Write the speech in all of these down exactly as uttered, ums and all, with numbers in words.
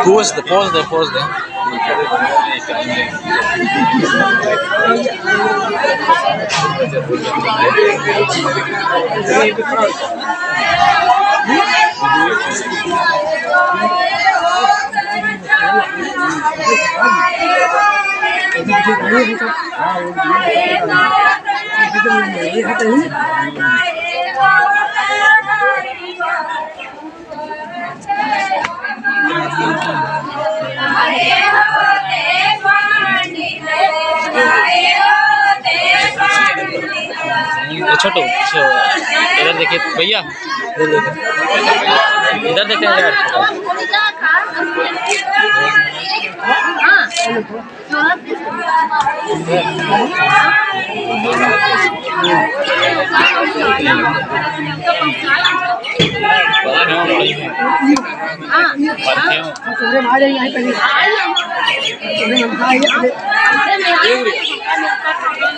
Pause दे, pause दे, pause दे। ये छोटू, छो-, इधर देखिए भैया, इधर देखिए, इधर देखिए यार।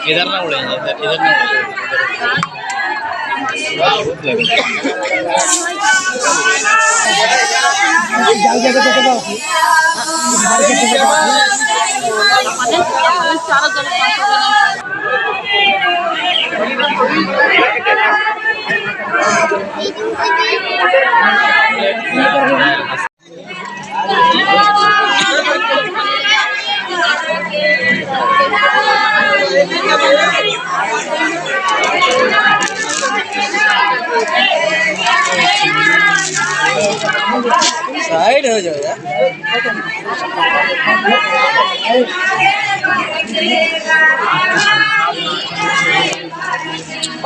इधर ना उड़े, इधर, इधर ना उड़े। साइड हो जाओ यार।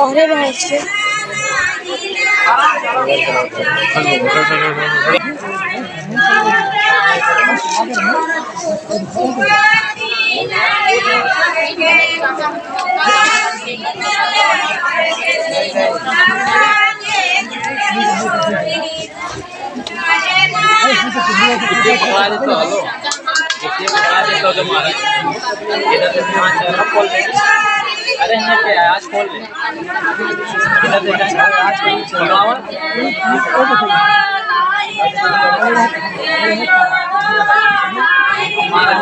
अरे भाई से। पकड़ा दे तो, हेलो। पकड़ा दे तो, जो मारा। इधर से पाँच है, खोल दे। अरे, यहाँ पे है, आज खोल ले। इधर देखा है, आज खोल ले। पकड़ाओ। मारा।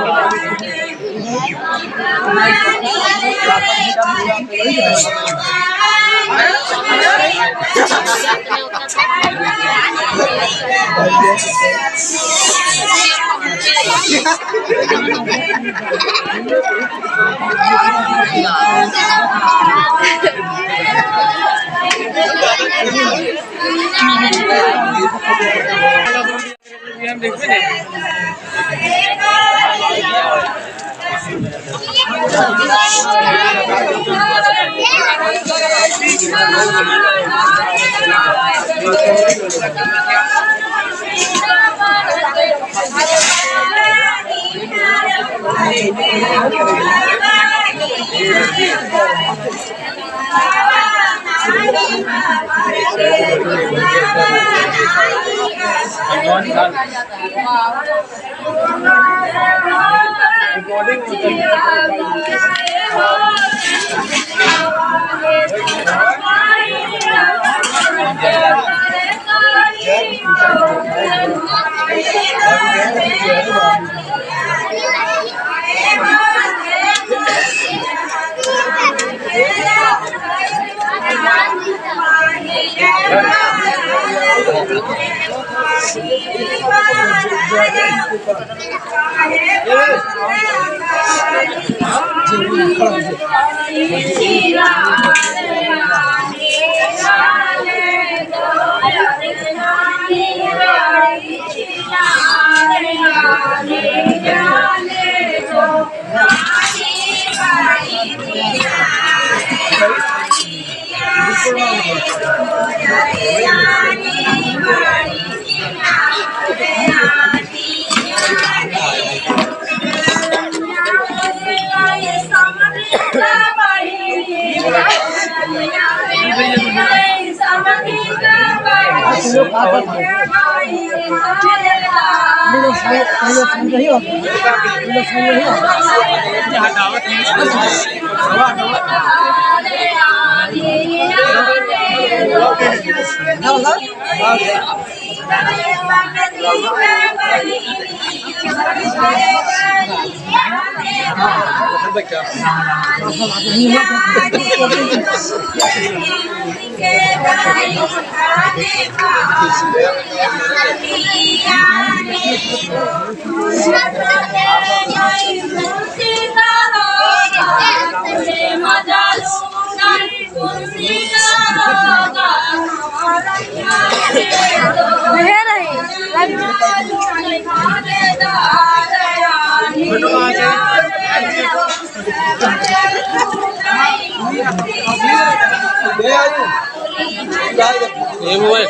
ये मोबाइल।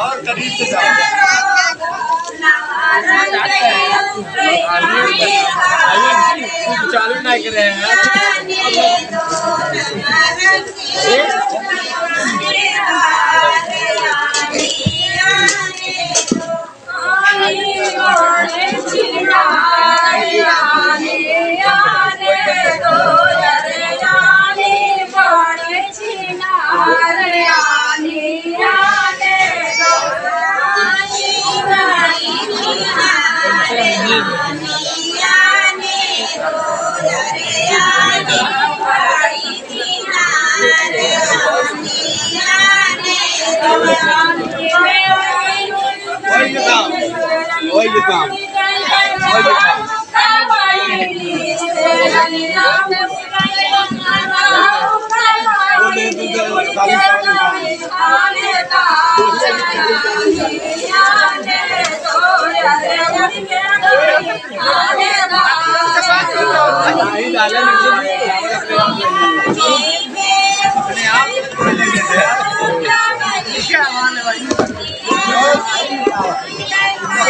और करीब से जाओ। चालू नहीं कर रहे हैं। वही काम, वही काम, वही काम।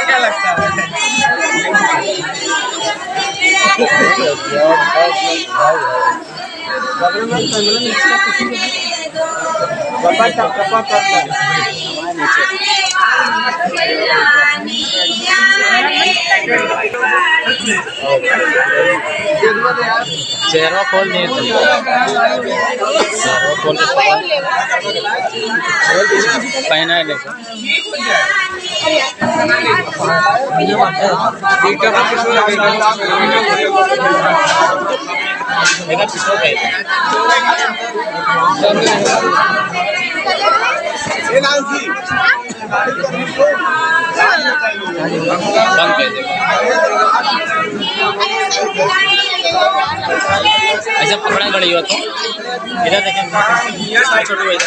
क्या लगता है? चेहरा खोल दे। चेहरा खोल के पहना है, देखो। ऐसा पकड़ा गड़ी हो तो इधर देखें, छोटू भाई।